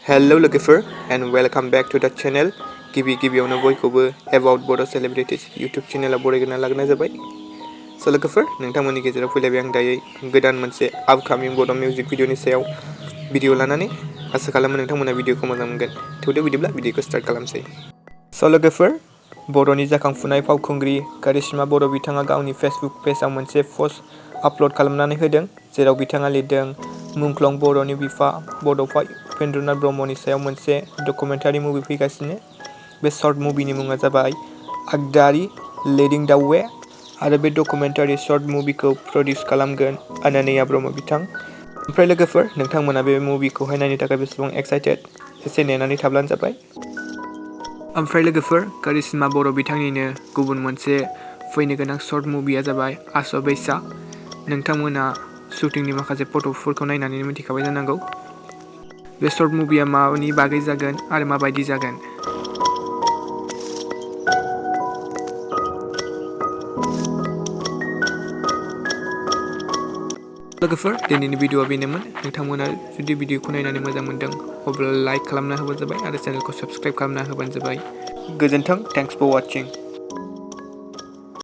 Hello लोगोफोर and welcome back to the channel. गिबियावनो बयखौबो about Bodo Celebrities YouTube चेनेलाव बरायग्रोना लाग्रोनाय जाबाय। So लोगोफोर नोंथांमोननि गेजेराव फैलायबाय आं दायो गोदान मोनसे upcoming बड' मिउजिक भिडिअनि सायाव भिडिअ लानानै आसा खालामो नोंथांमोना भिडिअखौ मोजां मोनगोन। थौदो बिदिब्ला भिडिअखौ स्टार्ट खालामसै। So लोगोफोर बर'नि जाखांफुनाय फावखुंग्रि कारिश्मा बर' बिथाङा गावनि फेसबुक पेजआव मोनसे पस्ट आपल'ड खालामनानै होदों जेराव बिथाङा लिरदों मुंख्लं बर'नि बिफा बड'फा upendra ब्रह्मनि सायाव मोनसे डकुमेन्टारि मुभि फैगासिनो। बे शर्ट मुभिनि मुङा जाबाय आगदारि लिडिं द वे आरो बे डकुमेन्टारि शर्ट मुभिखौ प्रडिउस खालामगोन अनाया ब्रह्म बिथां। ओमफ्राय लोगोफोर नोंथांमोना बे मुभिखौहाय नायनो थाखाय बेसेबां एक्साइटेड एसे नेनानै थाब्लानो जाबाय। ओमफ्राय लोगोफोर कारिश्मा बर' बिथांनिनो गुबुन मोनसे फैनो गोनां शर्ट मुभिया जाबाय आस' बैसा। नोंथांमोना शुटिंनि माखासे फट'फोरखौ नायनानै मिथिखाबाय जानांगौ। बे शर्ट मुभिया मानि बागै जागोन आरो माबायदि जागोन। लोगोफोर दिनैनि भिडिअआ बेनोमोन। नोंथांमोना जुदि भिडिअखौ नायनानै मोजां मोनदों अब्ला लाइक खालामना होबानो जाबाय आरो चेनेलखौ साबस्क्राइब खालामना होबानो जाबाय। गोजोन्थों। Thanks for वाचिं।